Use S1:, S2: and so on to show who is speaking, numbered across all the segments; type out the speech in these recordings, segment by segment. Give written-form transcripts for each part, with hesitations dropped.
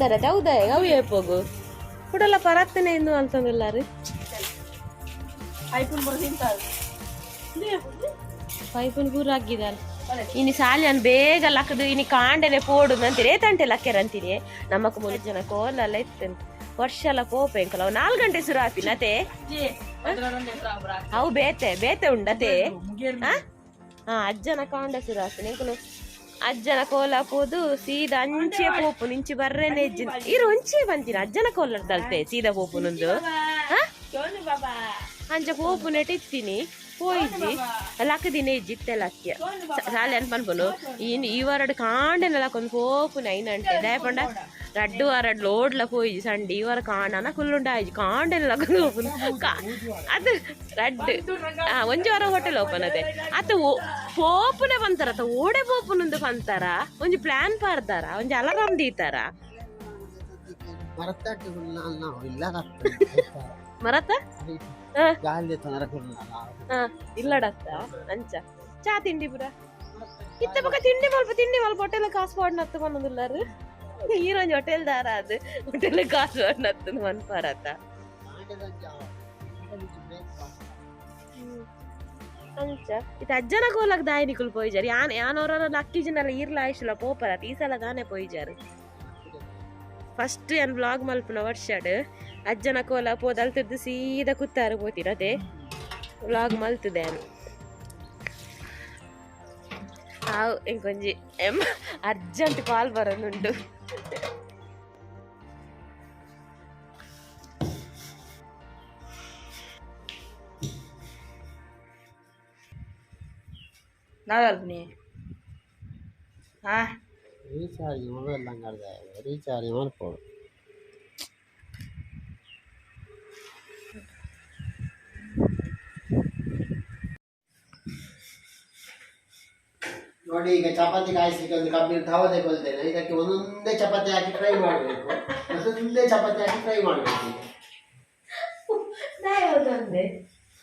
S1: ಪಂಡರ ಹೌದಾ? ಅವು ಏಪೋಗು ಕುಡಲ ಪರತ್ತನೆ ಇಂದು ಅಂತಂದಿಲ್ಲಾರು. ಪೈಪುನ್ ಪೂರ ಆಗಿದಾರೆ. ಇನಿ ಸಾಲ್ಯಾನ್ ಬೇಗ ಲಕ್ಕದು ಇನಿ ಕಾಂಡೆನೆ ಪೋಡು ಅಂತೀರಿ, ತಂಟೆ ಲಕ್ಕೆರ ಅಂತೀರಿ. ನಮಕ್ ಮೂರು ಜನ ಕೋಲಲ್ಲ ಇತ್ತು, ವರ್ಷ ಎಲ್ಲ ಪೋಪೆ ಎಂಕಲ. 4 ಗಂಟೆ ಸುರು ಆಪಿನತೆ. ಅವು ಬೇತೆ ಬೇತೆ ಉಂಡತೆ. ಹಾ ಹಾ, ಅಜ್ಜನ ಕಾಂಡ ಸುರು ಆಪಿನ. ಎಂಕುಲು ಅಜ್ಜನ ಕೋಲ ಪೋದು ಸೀದಾ ಅಂಚೆ ಪೋಪು ಇಂಚಿ ಬರ್ರೇನೆ ಇಜ್ಜಿ. ಇರು ಒಂಚೆ ಬಂತೀನಿ. ಅಜ್ಜನ ಕೋಲರ್ದಲ್ತೆ ಸೀದಾ ಪೋಪುನೊಂದು. ಹಾ, ಅಂಚ ಪೋಪು ನೆಟ್ ಇತ್ತೀನಿ, ಪೋಯಿಜ್ಜಿ, ಲಕ್ಕದಿನ ಇಜ್ಜಿ ಇತ್ತೆ ಲಕ್ಕ್ಯ. ಸಾಲೆ ಅನ್ಪ ಅನ್ಪನು ಇನ್ ಈ ವಾರಡ್ ಕಾಂಡೆನ ಲಕ್ಕೊಂದು ಪೋಪುನ ಐನಂಟೆ. ದಾಯಪಂಡ ರಡ್ಡು ವಾರಡ್ ಲೋಡ್ಲ ಪೋಯಿಜಿ ಸಂಡಿ. ಈ ವಾರ ಕಾಂಡನ ಕುಲ್ಲುಂಡ ಆಯ್ಜಿ, ಕಾಂಡೆನ ಲಕ್ಕೊಂದು ಪೋಪುನು. ಅದು ರಡ್ಡು ಒಂಜಿ ವಾರ ಹೋಟೆಲ್ ಓಪನ್ ಅದೇ ಅತ ಪೋಪುನೆ ಬಂತಾರ ಅತ. ಓಡೆ ಪೋಪುನಂದು ಪಂತಾರ, ಒಂಜಿ ಪ್ಲಾನ್ ಪಾರ್ದಾರ, ಒಂಜಿ ಅಲಾರಾಮ್ ದೀತಾರ. ಮರತ. ಇಲ್ಲಡತ್ತ ಅಂಚ ಚಾ ತಿಂಡಿ ಪುರ ಇತ್ತ ಪಕ್ಕ ತಿಂಡಿ ಮಲ್ಪ, ತಿಂಡಿ ಮಲ್ಪ. ಹೋಟೆಲ್ ಕಾಸು ಪಾಡ್ನತ್ತು ಪನ್ನೊಂದುಲ್ಲಾರು. ಈರೊಂಜಿ ಹೋಟೆಲ್ ದಾರ, ಅದು ಹೋಟೆಲ್ ಕಾಸು ಪಾಡ್ನತ್ತು ಮನ್ಪಾರತ. ಅಂಚ ಇತ್ತ ಅಜ್ಜನ ಕೋಲಕ್ ದಾಯಿ ನಿಕುಲು ಪೋಯಿಜಾರ್? ಯಾನ್ ಯಾನ್ ಅವರ ಲಕ್ಕಿ ಜನಲ ಈರ್ಲ ಆಯ್ಶುಲ ಪೋಪರತ್. ಈ ಸಲ ದಾನೆ ಪೋಯಿಜಾರ್? ಫಸ್ಟ್ ಯಾನ್ ಬ್ಲಾಗ್ ಮಲ್ಪುನ ವರ್ಷಡ್ ಅಜ್ಜನ ಕೋಲ ಪೋದಲ್ತದ್ದು ಸೀದಾ ಕುತ್ತಾರು ಪೋತಿರ. ಅದೇ ವ್ಲಾಗ್ ಮಲ್ತದೆ ಆವು. ಇಂಕೊಂಜಿ ಎಮ್ ಅರ್ಜೆಂಟ್ ಕಾಲ್ ಬರೋದುಂಟು.
S2: ನಾದಲ್ಪನಿ ಹಾ.
S3: ರೀಚಾರ್ಜ್ ಮೊಬೈಲ್ ಅಂಗಡ್ದ ರೀಚಾರ್ಜ್ ಮಲ್ಪೊಡು. ನೋಡಿ, ಈಗ ಚಪಾತಿ ಕಾಯಿಸ್ಲಿಕ್ಕೆ ಒಂದು ಕಬ್ಬಿನ ತವ ತಗೊಳ್ತೇನೆ. ಇದಕ್ಕೆ ಒಂದೊಂದೇ ಚಪಾತಿ ಹಾಕಿ ಫ್ರೈ ಮಾಡಬೇಕು. ಒಂದೊಂದೇ ಚಪಾತಿ ಹಾಕಿ ಫ್ರೈ ಮಾಡಬೇಕು ಈಗ.
S1: ಒಂದೊಂದೇ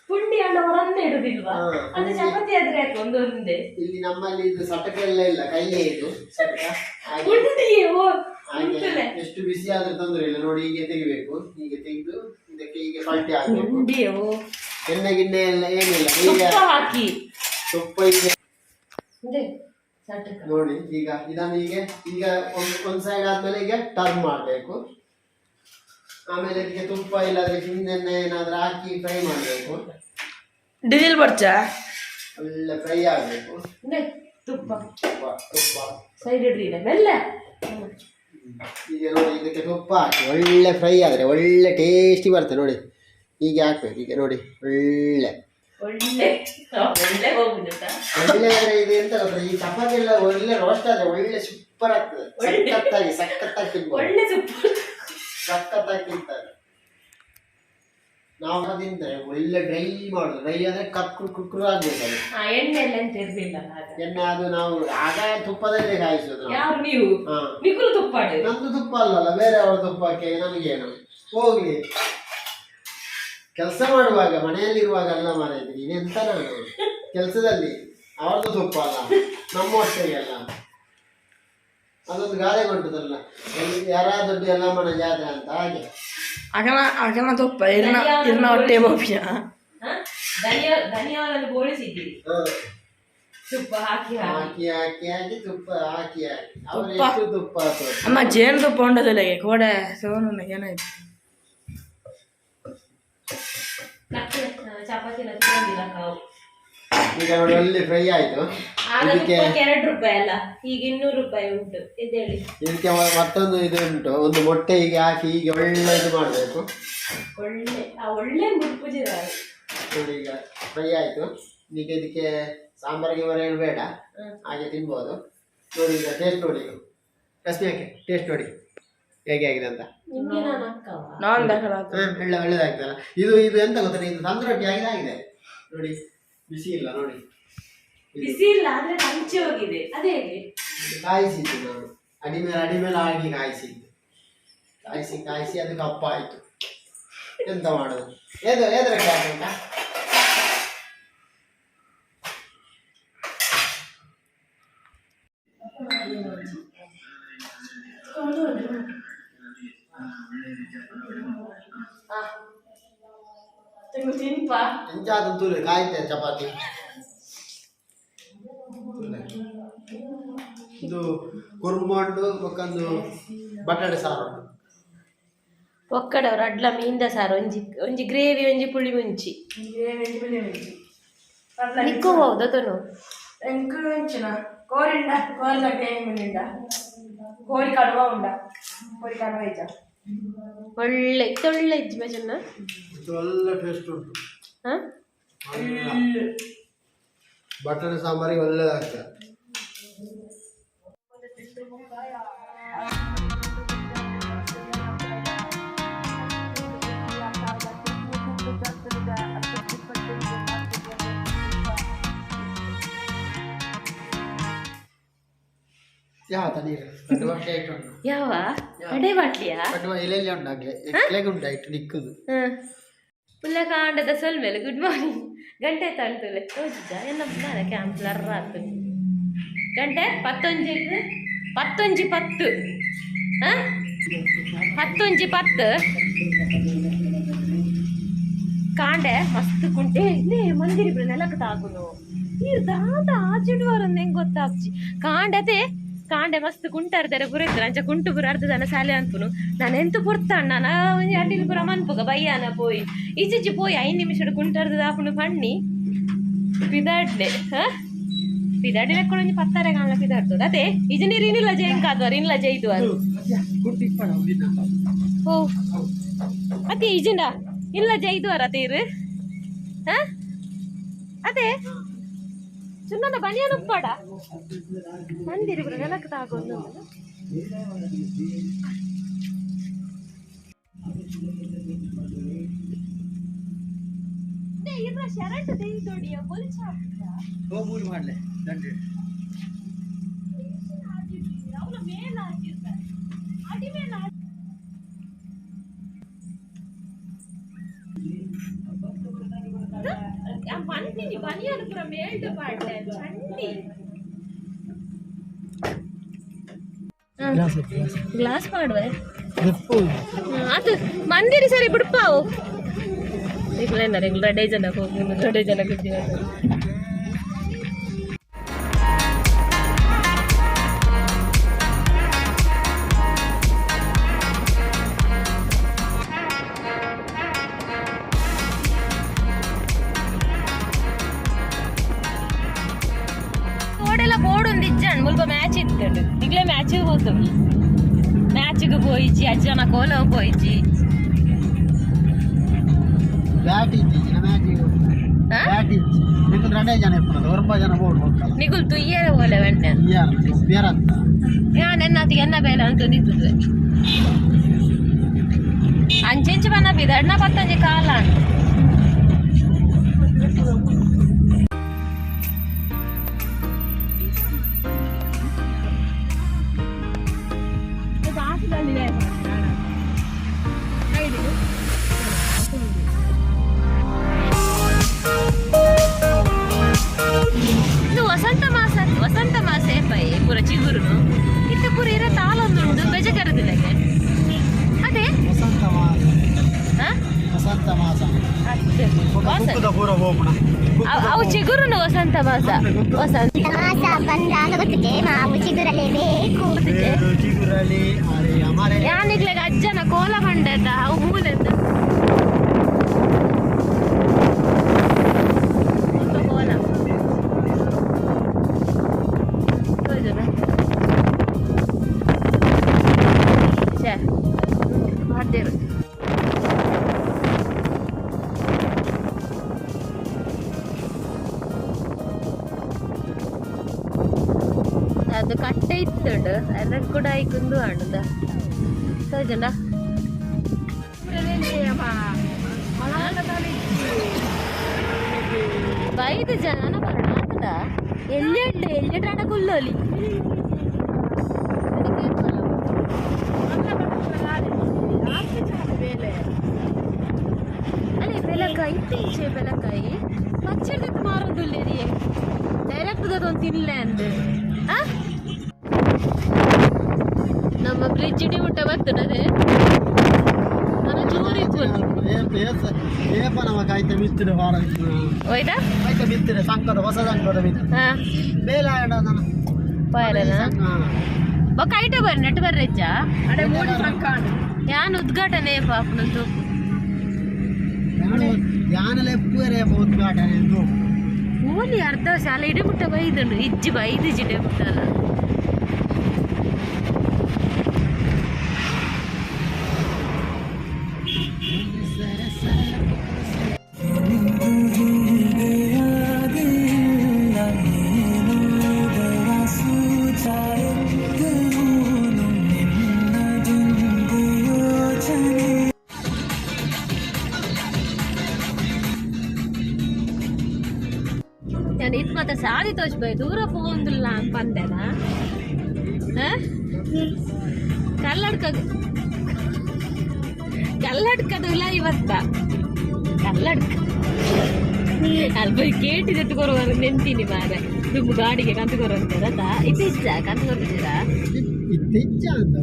S1: ಪುಂಡಿ ಹಣ್ಣು ಹೊರನ್ನೇ ಇಡುದಿಲ್ವಾ? ಅದು ಚಪಾತಿ ಆದ್ರೆ ಯಾಕೆ ಒಂದೊಂದೇ?
S3: ಇಲ್ಲಿ ನಮ್ಮಲ್ಲಿ ಇದು ಸಟಕ ಎಲ್ಲ ಇಲ್ಲ, ಕೈಯೇ ಇದು ಸಟಕ. ಹಾಗೆ
S1: ಪುಂಡಿ ಓ
S3: ಹಾಗೆ
S1: ಉಂಟುಲೆ.
S3: ಎಷ್ಟು ಬಿಸಿ ಆದ್ರೂ ತೊಂದರೆ ಇಲ್ಲ. ನೋಡಿ, ಹೀಗೆ ತೆಗಿಬೇಕು. ಹೀಗೆ ತೆಗೆದು ಇದಕ್ಕೆ ಹೀಗೆ ಪಲ್ಟಿ ಹಾಕಬೇಕು.
S1: ಪುಂಡಿ ಓ.
S3: ಎಣ್ಣೆ ಗಿಣ್ಣೆ ಎಲ್ಲ ಏನಿಲ್ಲ ಹೀಗೆ.
S1: ತುಪ್ಪ ಹಾಕಿ.
S3: ತುಪ್ಪ ಹೀಗೆ.
S1: ಅದೇ ಸಟಕ.
S3: ನೋಡಿ, ಈಗ ಇದನ್ನು ಹೀಗೆ ಈಗ ಒಂದು ಒಂದು ಸೈಡ್ ಆದ್ಮೇಲೆ ಈಗ ಟರ್ನ್ ಮಾಡಬೇಕು. ಆಮೇಲೆ ಇದಕ್ಕೆ ತುಪ್ಪ ಇಲ್ಲಾದ್ರೆ ಹಿಂದೆಣ್ಣೆ ಏನಾದ್ರೂ ಹಾಕಿ ಫ್ರೈ ಮಾಡಬೇಕು.
S2: ಡೀಸೆಲ್ ಬರ್ಚಾ.
S3: ಒಳ್ಳೆ ಫ್ರೈ ಆಗಬೇಕು.
S1: ಅದೇ ತುಪ್ಪ.
S3: ತುಪ್ಪ ತುಪ್ಪ.
S1: ಸೈಡ್ ಇಡ್ರಿ ಮೆಲ್ಲ.
S3: ಈಗ ನೋಡಿ, ಇದಕ್ಕೆ ತುಪ್ಪ ಹಾಕಿ ಒಳ್ಳೆ ಫ್ರೈ ಆದರೆ ಒಳ್ಳೆ ಟೇಸ್ಟಿ ಬರ್ತದೆ. ನೋಡಿ, ಹೀಗೆ ಹಾಕ್ಬೇಕು. ಈಗ ನೋಡಿ, ಒಳ್ಳೆ
S1: ಒಳ್ಳೆ ಒಳ್ಳೆ ಹೋಗುದಾ?
S3: ಒಳ್ಳೆ ಆದ್ರೆ ಇದು ಎಂತ ಗೊತ್ತಾ, ಈ ಚಪಾತಿ ಎಲ್ಲ ಒಳ್ಳೆ ರೋಸ್ಟ್ ಆದ್ರೆ ಒಳ್ಳೆ ಸೂಪರ್ ಆಗ್ತದೆ. ಸಖತ್ತಾಗಿ ಸಖತ್ತಾಗಿ ತಿನ್ಬೋದು.
S1: ಒಳ್ಳೆ ತುಪ್ಪ.
S3: ಸಖತ್ತಾಗಿ ತಿಂತಾರೆ. ನಾವು ತಿಂದ್ರೆ ಒಳ್ಳೆ ಡ್ರೈ ಮಾಡುದು. ಡ್ರೈ ಅಂದ್ರೆ ಕರ್ಕುರು ಕುರ್ಕುರು ಆಗ್ಬೇಕು ಅದು.
S1: ಹಾ, ಎಣ್ಣೆ ಎಲ್ಲ ಎಂತ ಇರ್ಲಿಲ್ಲ ಆಗ.
S3: ಎಣ್ಣೆ ಅದು ನಾವು ಆಗ ತುಪ್ಪದಲ್ಲೇ ಕಾಯಿಸೋದು ನಾವು.
S1: ಯಾರು ನೀವು?
S3: ಹಾ.
S1: ನಿಕುಲು ತುಪ್ಪ.
S3: ನಮ್ದು ತುಪ್ಪ ಅಲ್ಲಲ್ಲ, ಬೇರೆಯವರ ತುಪ್ಪಕ್ಕೆ ನಮಗೇನು ಹೋಗ್ಲಿ. ಕೆಲಸ ಮಾಡುವಾಗ, ಮನೆಯಲ್ಲಿರುವಾಗ ಅಲ್ಲ ಮಾರಾಯ್ತು. ನೀನೆಂತ, ನಾನು ಕೆಲಸದಲ್ಲಿ ಅವರದ್ದು ತುಪ್ಪ ಅಲ್ಲ, ನಮ್ಮ ಹೊಟ್ಟೆಗೆ ಅಲ್ಲ. ಅದೊಂದು ಗಾದೆ ಕೊಟ್ಟದಲ್ಲ, ಯಾರ ದುಡ್ಡು ಎಲ್ಲಮ್ಮನ ಜಾತ್ರೆ ಅಂತ, ಹಾಗೆ.
S2: ಅಗನ ಅಗನ ತುಪ್ಪ ಇರ್ನ ಇರ್ನ ಹೊಟ್ಟೆ ಬೋಪಿಯ.
S1: ಧನಿಯಾ ಧನಿಯಾವನ್ನು ಬೋಳಿಸಿದ್ದೀರಿ. ತುಪ್ಪ hockey hockey.
S3: Hockey hockey hockey, ತುಪ್ಪ ಹಾಕಿ ಹಾಕಿ ಅವರು
S2: ತುಪ್ಪ.
S3: ಎಷ್ಟು ತುಪ್ಪ ಹಾಕೋದು.
S2: ಅಮ್ಮ, ಜೇನು ತುಪ್ಪ ಉಂಡದಲ್ಲ ಕೋಡೆ ಸೋನು ಏನಾಯ್ತು?
S1: ಚಪಾತಿ ತಿನ್ನೋದಿಲ್ಲ ಕಾವು.
S3: ಈಗ ನೋಡಿ, ಒಳ್ಳೆ ಫ್ರೈ ಆಯ್ತು.
S1: ಆಗ
S3: ಇದಕ್ಕೆ
S1: ತುಪ್ಪಕ್ಕೆ 2 ರೂಪಾಯಿ ಅಲ್ಲ, ಈಗ 200 ರೂಪಾಯಿ ಉಂಟು ಎದ್ದೇಳಿ.
S3: ಇದಕ್ಕೆ ಮತ್ತೊಂದು ಇದು ಉಂಟು. ಒಂದು ಮೊಟ್ಟೆ ಹೀಗೆ ಹಾಕಿ ಹೀಗೆ ಒಳ್ಳೆ ಇದು ಮಾಡಬೇಕು.
S1: ಒಳ್ಳೆ ಆ ಒಳ್ಳೆ ಮುಟ್ಪುಜಿದ್ದಾರೆ.
S3: ನೋಡಿ, ಈಗ ಫ್ರೈ ಆಯಿತು. ಈಗ ಇದಕ್ಕೆ ಸಾಂಬಾರ್ ಗಿಂಬಾರ್ ಏನು ಬೇಡ, ಹಾಗೆ ತಿನ್ಬೋದು. ನೋಡಿ, ಈಗ ಟೇಸ್ಟ್ ನೋಡಿ. ರಶ್ಮಿ ಹಾಕಿ ಟೇಸ್ಟ್ ನೋಡಿ ಹೇಗೆ ಆಗಿದೆ ಅಂತ.
S1: ನಿಮ್ಗೆ ನಾನು ಅಕ್ಕವ.
S2: ನಾನ್ ದಾಖಲ.
S3: ಹಾಂ, ಒಳ್ಳೆ ಒಳ್ಳೇದಾಗ್ತದಲ್ಲ ಇದು. ಇದು ಎಂತ ಗೊತ್ತಾ, ಇದು ತಂದು ರೊಟ್ಟಿ ಆಗಿದೆ ಆಗಿದೆ. ನೋಡಿ, ಬಿಸಿ ಇಲ್ಲ ನೋಡಿ ಇದು.
S1: ಬಿಸಿ ಇಲ್ಲ, ಆದ್ರೆ ಹಂಚಿ ಹೋಗಿದೆ, ಅದೇ ಹೇಗೆ?
S3: ಇದು ಕಾಯಿಸಿದ್ದು ನಾನು ಅಡಿ ಮೇಲೆ ಅಡಿ ಮೇಲೆ ಆಗಿ ಕಾಯಿಸಿದ್ದು. ಕಾಯಿಸಿ ಕಾಯಿಸಿ ಅದು ಕಪ್ಪ ಆಯಿತು. ಎಂತ ಮಾಡೋದು? ಏದು ಏದರಕ್ಕೆ ಹಾಕಬೇಕಾ? ಎಂಚಾದ ಕಾಯ್ತೆ ಚಪಾತಿ ಇದು ಕುರ್ಮ ಉಂಡು ಬೊಕ್ಕೊಂದು ಬಟಾಟೆ ಸಾರು ಉಂಡು
S1: ಒಕ್ಕಡವ್ರು ಅಡ್ಲ ಮೀಂದ ಸಾರು ಒಂಜಿ ಒಂಜಿ ಗ್ರೇವಿ ಒಂಜಿ ಪುಳಿ ಮುಂಚಿ ನಿಕ್ಕು ಹೌದಾ ತನು
S2: ಎಂಕು ಕೋರಿಂಡ ಕೋರ್ಲ ಗ್ರೇವಿ ಉಂಡ ಕೋರಿ ಕಡುವ ಉಂಡ ಕೋರಿ ಕಡುವ ಇಜ್ಜ
S1: ಒಳ್ಳೆ ಇತ್ತೊಳ್ಳೆ ಇಜ್ಜಿ ಮಜನ್ನ
S3: ಇದು ಒಳ್ಳೆ ಟೇಸ್ಟ್ ಉಂಟು
S1: ಹಾ
S3: ಬಟಾಟೆ ಸಾಂಬಾರಿಗೆ ಒಳ್ಳೆದಾಗ್ತದೆ.
S1: ಯಾವ ಅಡೆ ಬಾಟ್ಲಿಯಾ
S3: ಇಲ್ಲೆಲ್ಲ ಉಂಟಾಗ್ಲೆ ಎಕ್ಲೆಗ್ ಉಂಟಾಯ್ತು ನಿಕ್ಕುದು.
S1: ಪುಲ್ಲ ಕಾಂಡದ ಸೊಲ್ಮೇಲೆ ಗುಡ್ ಮಾರ್ನಿಂಗ್ ಗಂಟೆ ತಂತುಲೆ ತೋಜಿಜ ಎನ್ನ ನಾನ ಕ್ಯಾಂಪ್ ಲರ್ರ ಆತು ಗಂಟೆ ಪತ್ತೊಂಜಿ ಪತ್ತೊಂಜಿ ಪತ್ತು ಹಾ ಪತ್ತೊಂಜಿ ಪತ್ತು ಕಾಂಡೆ ಮಸ್ತ್ ಕುಂಟೆ ನೇ ಮಂದಿರಿ ಇಬ್ರು ನೆಲಕ್ಕೆ ತಾಗುನು ನೀರು ದಾದ ಆಚಿಡುವಾರ ಹೆಂಗ್ ಗೊತ್ತಾಗ್ಚಿ ಕಾಂಡತೆ ಕಾಂಡೆ ಮಸ್ತ್ ಕುಂಟಾರ್ದಾರೆ ಪುರ ಇದ್ರು ಅಂಚ ಕುಂಟು ಪುರ ಅರ್ಧದನ ಸಾಲೆ ಅನ್ಪುನು ನಾನು ಎಂತ ಪುರ್ತಾಣ ನಾನು ಒಂಜಿ ಅಡಿಲ್ ಪುರ ಮನ್ಪುಗ ಬಯ್ಯಾನ ಪೋಯಿ ಈಚಿಚ್ಚಿ ಪೋಯಿ 5 ನಿಮಿಷ ಕುಂಟಾರ್ದ ಆಪುನು ಪಣ್ಣಿ ಪಿದಾಡ್ಲೆ ಹಾ ಪಿದಾಡಿ ಲೆಕ್ಕ ಒಂಜಿ ಪತ್ತಾರೆ ಕಾಣಲ ಪಿದಾಡ್ತದ ಅದೇ ಇಜ ನೀರು ಇನ್ನಿಲ್ಲ ಜೈಂಕಾದ್ವಾರ ಇನ್ನಿಲ್ಲ ಜೈದ್ವಾರ ಓ ಅದೇ ಇಜಿಂಡ ಇಲ್ಲ ಜೈದ್ವಾರ ತೀರು ಹಾ ಅದೇ ಚುನ್ನನ ಬನಿಯನ್ ಉಪ್ಪಾಡ ಮಂದಿರಿ ಪುರ ನೆಲಕ್ಕೆ ತಾಗೊಂದು ಇರ್ರ ಶರಟ್ ದೊಡಿಯ ಪೊಲಿಚ
S3: ಹೋಗ್ಬೂರು ಮಾಡ್ಲೆ ದಂಡೆ
S1: ಅವನ ಮೇಲೆ ಹಾಕಿರ್ತಾರೆ ಅಡಿ ಮೇಲೆ ಪಂತಿನಿ ಬನಿಯನ್ ಪುರ ಮೇಲ್ಡು ಪಾಡ್ಲೆ ಚಂಡಿ ಗ್ಲಾಸ್ ಮಾಡುವೆ ಅದು ಮಂದಿರಿ ಸರಿ ಬಿಡ್ಪಾವು ರೆಡೆ ಜನ ಹೋಗಿ ರೆಡೆ ಜನ ಬಿದ್ದಿದ್ದಾರೆ. ಓಡೆಲ್ಲ ಬೋರ್ಡ್ ಒಂದು ಇಜ್ಜಾಣ್ ಮುಲ್ಪ ಮ್ಯಾಚ್ ಇತ್ತಂಡು ಈಗಲೇ ಮ್ಯಾಚಿಗೆ ಹೋತು ಮ್ಯಾಚಿಗೆ ಪೋಯಿಜಿ ಅಜ್ಜನ ಕೋಲ ಪೋಯಿಜಿ
S3: ಬ್ಯಾಟ್ ಇಜ್ಜಿ ಮ್ಯಾಚ್ ಬ್ಯಾಟ್ ಇಜ್ಜಿ ನಿಕುಲ್ ರಡೆ ಜನ ಇಪ್ಪುನದು ಒರ್ಂಬ ಜನ ಬೋರ್ಡ್ ಹೋಗ್ತಲ್ಲ
S1: ನಿಗುಲ್ ತುಯ್ಯರ ಓಲೆ ವೆಂಟೆ
S3: ಯಾರ್ ಬೇರಂತ
S1: ಯಾ ನೆನ್ನ ಎನ್ನ ಬೇಲೆ ಅಂತ ನಿಂತದೆ ಅಂಚೆಂಚು ಬನ್ನ ಬಿದಡ್ನ ಪತ್ತಂಜಿ ಕಾಲ ಇದು ವಸಂತ ಮಾಸ ವಸಂತ ಮಾಸ ಪೈ ಪೂರ ಚಿಗುರುನು ಇತ್ತು ಪೂರ ಇರ ತಾಲೊಂದುಂಡು ಬೆಜ ಕರೆದಿಲ್ಲಗೆ ಅದೇ
S3: ವಸಂತ ಮಾಸ ವಸಂತ ಮಾಸ ಪೂರ ಹೋಗೋಣ
S1: ಅವು ಚಿಗುರುನು ವಸಂತ ಮಾಸ ವಸಂತ
S4: ಮಾಸ ಬಂದಾಗ ಗೊತ್ತಿದೆ ಮಾವು ಚಿಗುರಲೇಬೇಕು
S3: ಚಿಗುರಲಿ ಅರೆ ಅಮರೆ
S1: ಯಾನಿಗ್ಲೆಗ್ ಅಜ್ಜನ ಕೋಲ ಬಂಡೆದ ಅವು ಮೂಲೆದ ಕೋಲ ಛೇ ಮಾಡ್ದೇರು ಅದು ಕಟ್ಟೆ ಇತ್ತುಂಡು ಅದಕ್ಕೆ ಕೂಡ ಐಕುಂದು ಆಂಡುದ ಸೋಜಂಡ ಬೈದು ಜನ ಬರೋಣ ಆತದ ಎಲ್ಲೆಡ್ಡು ಎಲ್ಲೆಡ್ರಾಡ ಕುಲ್ಲೋಲಿ ಅದೇ ಬೆಲಕಾಯಿ ಇತ್ತೀಚೆ ಬೆಲಕಾಯಿ ಪಚ್ಚಡಿದ ಮಾರೋದಿಲ್ಲ ಡೈರೆಕ್ಟ್ ಅದೊಂದು ತಿನ್ಲೆ ಅಂದು ನಮ್ಮ ಬ್ರಿಡ್ಜ್ ಇಡೀ ಊಟ ಬರ್ತದೆ.
S3: ಏಪ ನಮ್ಮ ಕಾಯ್ತ ಮಿತ್ತಿನ ವಾರ
S1: ಹೋಯ್ತಾ
S3: ಕಾಯ್ತ ಮಿತ್ತಿನ ಸಂಕಟ ಹೊಸ ಸಂಕಟ ಮಿತ್ತು
S1: ಹಾ
S3: ಬೇಲೆ ಆಯಡ
S1: ಪೋಯರನ ಬೊಕ್ಕ ಐಟ ಬರ್ರಿ ನೆಟ್ ಬರ್ರೆಜ್ಜ
S2: ಅಡೆ ಮೂಡಿ ಸಂಕಾಂಡು
S1: ಯಾನ್ ಉದ್ಘಾಟನೆ ಪಾಪನ ತೂಪು
S3: ಯಾನಲೆ ಪೂರೆ ಉದ್ಘಾಟನೆ
S1: ಓಲಿ ಅರ್ಧ ಶಾಲೆ ಇಡೀ ಮುಟ್ಟ ಬೈದುಂಡು ಇಜ್ಜಿ ಬೈದು ಜಿಡೆ ಮುಟ್ಟಲ್ಲ. ನಾನು ಇದು ಮಾತ್ರ ಸಾದಿ ತೋಚ್ ಬೈ ದೂರ ಪೋಂದುಲ್ಲ ಪಂದೆನ ಕಲ್ಲಡ್ಕ ಕಲ್ಲಡ್ಕದುಲ್ಲ ಇವತ್ತ ಕಲ್ಲಡ್ಕ ಅಲ್ಲಿ ಬೈ ಕೇಟಿ ಎತ್ತುಕೊರುವರು ನೆಂತೀನಿ ಮಾರೆ ದುಂಬು ಗಾಡಿಗೆ ಕಂತು ಕೊರುವಂತ ಇದು ಇಜ್ಜ ಕಂತು ಕೊರ್ತಿದ್ದೀರಾ
S3: ಇತ್ತೆಚ್ಚ ಅಂತ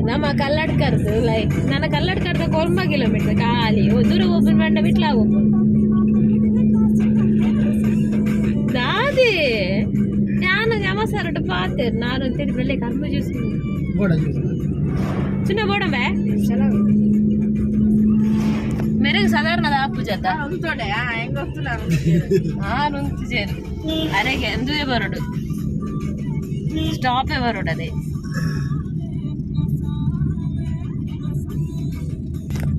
S1: ನಮ್ಮ ಕಲ್ಲಡ್ಕರ್ದು ಲೈಕ್ ನನ್ನ ಕಲ್ಲಡ್ಕರ್ದ ಕೊರ್ಮ ಕಿಲೋಮೀಟರ್ ಖಾಲಿ ದೂರ ಓಪನ್ ಮಂಡ ಬಿಟ್ಲಾ ಓಪನ್ ದಾದಿ ನಾನು ನಮಸಾರಟ ಪಾತೇರು ನಾನು ಅಂತೇಳಿ ಬೆಳ್ಳೆ ಕರ್ಮ ಜ್ಯೂಸ್
S3: ಬೋಡ ಜ್ಯೂಸ್
S1: ಚಿನ್ನ ಬೋಡಂಬೆ ಮೆರೆಗ್ ಸಾಧಾರಣ ಆಪು ಜತ
S2: ಉಂತೋಡೆ ಹೆಂಗ್ ಗೊತ್ತಿಲ್ಲ
S1: ಆ ನುಂತು ಸೇರು ಅರೆಗೆ ಅಂದುವೆ ಬರೋಡು ಸ್ಟಾಪೇ ಬರೋಡು ಅದೇ.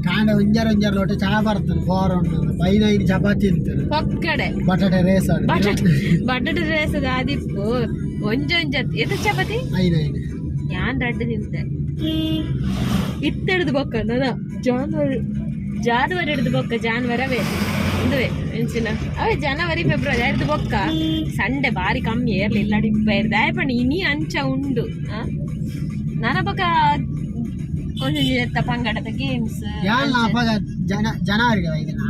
S3: ಕಾಂಡ ಒಂಜಾರ ಒಂಜಾರ ಲೋಟ ಚಾ ಬರ್ತದೆ ಬೋರ್ ಉಂಟು ಬೈನ ಐದು ಚಪಾತಿ ತಿಂತಾರೆ.
S1: ಪಕ್ಕಡೆ.
S3: ಬಟಾಟೆ ರೇಸ್.
S1: ಬಟಾಟೆ ಬಟಾಟೆ ರೇಸ್ ಆದಿಪ್ಪು ಒಂಜೊಂಜ ಎದು ಚಪಾತಿ.
S3: ಐದು ಐದು.
S1: ಯಾನ್ ರಡ್ಡು ತಿಂತೆ ಇತ್ತೆಡ್ದು ಬೊಕ್ಕ ನನ್ನ ಜಾನ್ವರಿ ಜಾನ್ವರಿ ಹಿಡ್ದು ಬೊಕ್ಕ ಜಾನ್ವರವೇ ಇಂದುವೆ ಎಂಚಿನ ಅವೇ ಜನವರಿ ಫೆಬ್ರವರಿ ಹಿಡ್ದು ಬೊಕ್ಕ ಸಂಡೆ ಬಾರಿ ಕಮ್ಮಿ ಏರ್ಲಿಲ್ಲ ಡಿಪ್ಪ ಇರ್ದು ಆಯ್ಪಣ್ಣ ಇನಿ ಅಂಚ ಉಂಡು ನನ್ನ ಬೊಕ್ಕ ಒಂಜೊಂಜಿ ಎತ್ತ ಪಂಗಡದ ಗೇಮ್ಸ್.
S3: ಯಾನ್ ಅಪಗ ಜನ ಜನವರಿ ಐದನ.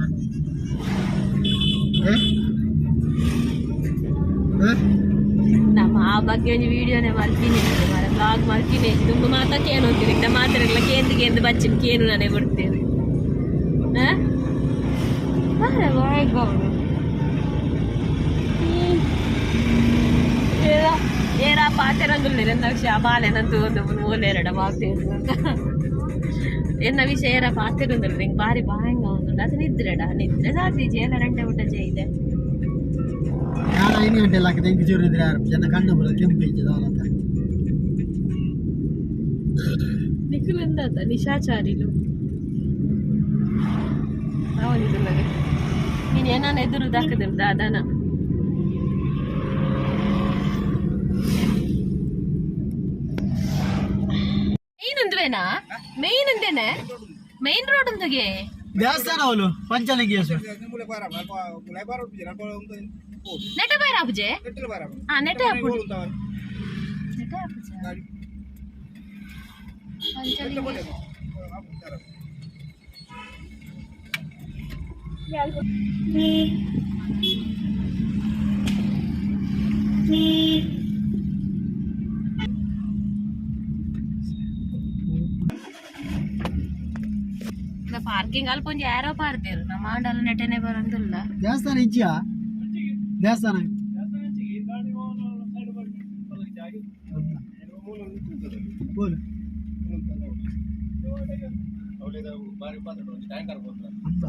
S1: ನಮ್ಮ ಆ ಬಗ್ಗೆ ಒಂಜಿ ವಿಡಿಯೋನೇ ಮಲ್ತೀನಿ ಮಾರ ಬ್ಲಾಗ್ ಮಲ್ತೀನಿ ತುಂಬ ಮಾತಾ ಕೇನು ಅಂತೀನಿ ಇತ್ತ ಮಾತಾಡಲ್ಲ ಕೇಂದು ಕೇಂದು ಬಚ್ಚಿನ ಕೇನು ನಾನೇ ಬಿಡ್ತೇನೆ. ಏರಾ ಪಾತೆರಂದುಲ್ಲೆರ್ ಎಂದಾಕ್ಷ ಬಾಲೆನಂತು ಒಂದು ಮೂಲೆರಡ ಮಾತೇರು ಎನ್ನ ವಿಷಯ ಏರ ಪಾತೆರಂದುಲ್ಲೆರ್ ಹಿಂಗ್ ಬಾರಿ ಬಾಯಂಗ ಉಂದುಂಡು ಅದು ನಿದ್ರೆಡ ನಿದ್ರೆ ಸಾಧ್ಯ ಜೇಲ ರಂಡೆ ಊಟ ಜೈದೆ.
S3: ನಾನು 5 ಗಂಟೆ ಎಲ್ಲ ಹಾಕಿದೆ ಎಂಕ್ ಚೂರು ಇದ್ರೆ ಯಾರು ಜನ ಕಣ್ಣು ಬರೋದು ಕೆಂಪು ಇಜ್ಜದ ಅವಲತ್ತ.
S1: ನಿಖಿಲಿಂದ ನಿಶಾಚಾರಿಲು ಅವನಿದು ನೀನು ಏನಾನ ಎದುರು ದಾಕದಿಲ್ಲ ದಾದಾನ ಮೇನ್ ಅಂದ್ವೇನಾ ಮೇನ್ ಅಂದೇನೆ ಮೇನ್ ರೋಡ್ ಅಂದಗೆ.
S3: ದೇವಸ್ಥಾನ ಅವಳು ಪಂಚಲಿಂಗೇಶ್ವರ.
S1: ನೆಟ ಬೈರ ಆಪುಜೆ ಹಾ ನೆಟ ಆಪುಜೆ ನೆಟ ಆಪುಜೆ ಪಂಚಲಿಂಗ. ಪಾರ್ಕಿಂಗ್ ಅಲ್ಪ ಒಂಜಿ ಯಾರೋ ಪಾರ್ದೇರು ನಮ್ಮ ಆಂಡಲ ನೆಟನೆ ಬರಂದಿಲ್ಲ.
S3: ದೇವಸ್ಥಾನ ಇಜ್ಜಿಯಾ ದೇವಸ್ಥಾನ ಬೋಲು ಅಂತ.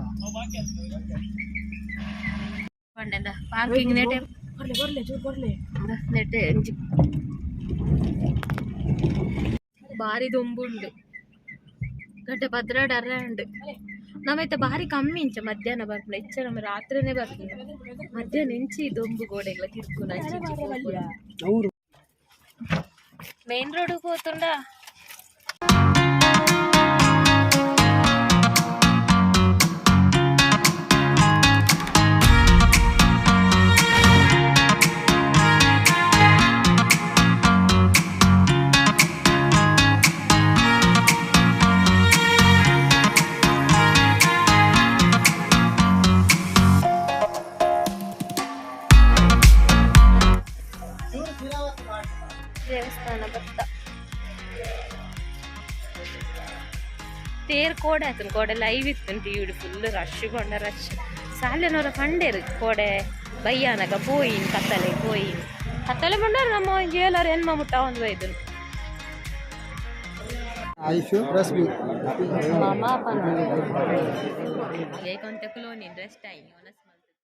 S1: ಪಂಡೆಂದ ಪಾರ್ಕಿಂಗ್ ನೆಟೆ.
S2: ಕೊರ್ಲೆ ಕೊರ್ಲೆ ಚೂರು ಕೊರ್ಲೆ.
S1: ನೆಟೆ ಒಂಜಿ ಬಾರಿ ದೊಂಬುಂಡು ಗಂಟೆ ಪದ್ರಾಡ್ ಅರ್ರೆ ಉಂಡು ನಮೈತ ಬಾರಿ ಕಮ್ಮಿ ಇಂಚ ಮಧ್ಯಾಹ್ನ ಬರ್ಪುನ ಹೆಚ್ಚ ನಮ್ಮ ರಾತ್ರಿನೇ ಬರ್ಪುನ ಮಧ್ಯಾಹ್ನ ಇಂಚಿ ದೊಂಬು ಗೋಡೆಗಳ ತಿರ್ಕುನ.
S3: ಅವರು
S1: ಮೇನ್ ರೋಡ್ ಪೋತುಂಡ. ದೇವಸ್ಥಾನ ಭತ್ತ. ತೇರ್ ಕೋಡೆ ಆತನ್ ಕೋಡೆ ಲೈವ್ ಇತ್ತು ಟಿವಿಡ್ ಫುಲ್ ರಶ್ ಕೊಂಡ ರಶ್. ಸಾಲೆನವರ ಪಂಡೇರು ಕೋಡೆ ಬಯ್ಯಾನಗ ಪೋಯಿನ್ ಕತ್ತಲೆ ಪೋಯಿನ್ ಕತ್ತಲೆ ಪಂಡಾರ ನಮ್ಮ ಒಂಜಿ ಏಲಾರು ಎನ್ಮ ಮುಟ್ಟ ಒಂದು ಬೈದು.
S3: ಐಶು ರಶ್ಮಿ.
S1: ಕೊಂತೆ ಕುಲೋನಿ ರೆಸ್ಟ್ ಆಯಿ.